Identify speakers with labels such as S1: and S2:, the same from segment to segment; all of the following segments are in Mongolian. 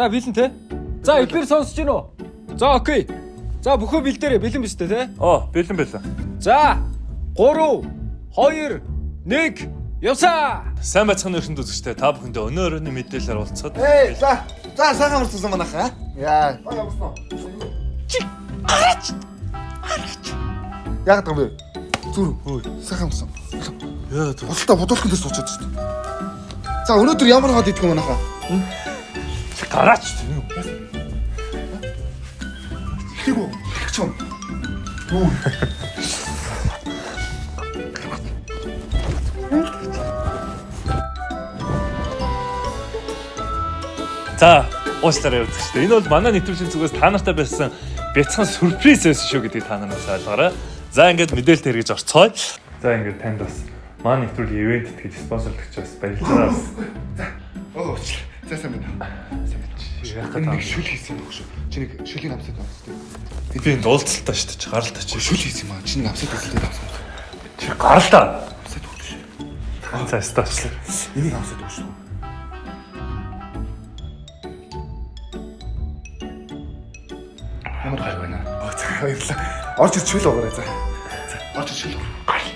S1: За бэлэн те. За эдгээр сонсож гин үү? За окей. За бүхөө бэлдээрэй бэлэн биз дээ те.
S2: Оо, бэлэн бэлэн.
S1: За 3 2 1 явсаа.
S2: Сайн байцгаана өршөнд үзэгчтэй та бүхэндээ өнөө өрөөний мэдээлэлээр уулзахад
S3: Эй, за. За, сайхан амарсан манайхаа. Яа. Амарсан уу? Чи гараач. Гараач. Яагаад юм бэ? Зүр. Хөөе. Сайхан амарсан.
S2: Яа,
S3: Бодолтой бодолтон дээр суучаад шүү дээ. За, өнөөдөр ямар хот идэх юм манайхаа?
S2: чи гараач тийм үү?
S3: Хэлээг үү? Хэлэх юм. Юу?
S2: За, уучлаарай үзэгчтэй. Энэ бол манай нэвтрүүлгийн зүгээс та нартай байсан бяцхан сюрприз байсан шүү гэдгийг та нар бас ойлгоорой. За, ингээд мэдээлэлд хэрэгж орцгоё. За, ингээд танд бас манай нэвтрүүлгийн ивент гэж спонсорлогч бас баярлалаа.
S3: За. Оо, уучлаарай. За, сайн байна. Сайн байна.
S2: Яах
S3: Энэ
S2: гэдэг
S3: нэг шүл хийсэн юм шүү. Чи нэг шүлийн амсаад байна шүү дээ.
S2: Би энд уулзалтаа шүү дээ. Чи гаралтаа чи.
S3: Шүл хийсэн юм аа. Чи нэг амсаад үзлээ амсаад.
S2: Чи гаралтаа.
S3: Амсаад өгч шүү.
S2: За, өстой уучлаарай.
S3: Энийг амсаад өгч шүү.
S4: Ямар гай байна.
S3: Оо, за баярлалаа. Орж ир шүл уугаарай за. За, орж ир шүл уугаарай.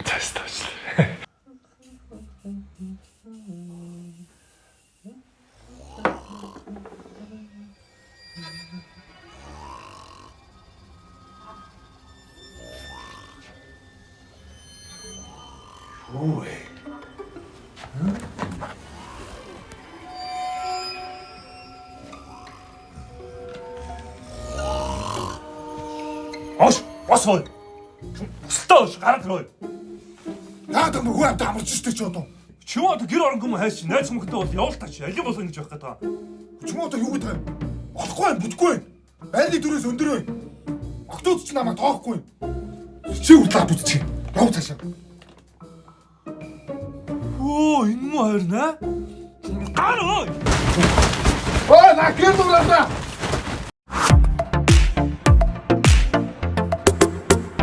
S2: За, өстой уучлаарай.
S4: Юу вэ?
S2: Ош, бос хой. Өстой ууш, гараад хой.
S3: Наад юм хүү амт амарч штэ чи одоо.
S2: Чи юу одоо гэр оронгүй юм хайш найз мөхөдөө бол явуул та чи. Алин болон гэж явах гэдэг юм.
S3: Чи мөн одоо юу гэдэг юм? Болохгүй юм, бүтэхгүй юм. Байрны төрөөс өндөр юм. Октод ч намайг тоохгүй юм. Чи хүртэл ад үзчих. Яв цаашаа.
S2: Өө, энэ муу хайр нэ? Гар ой.
S3: Ой, на гэр дуурайна.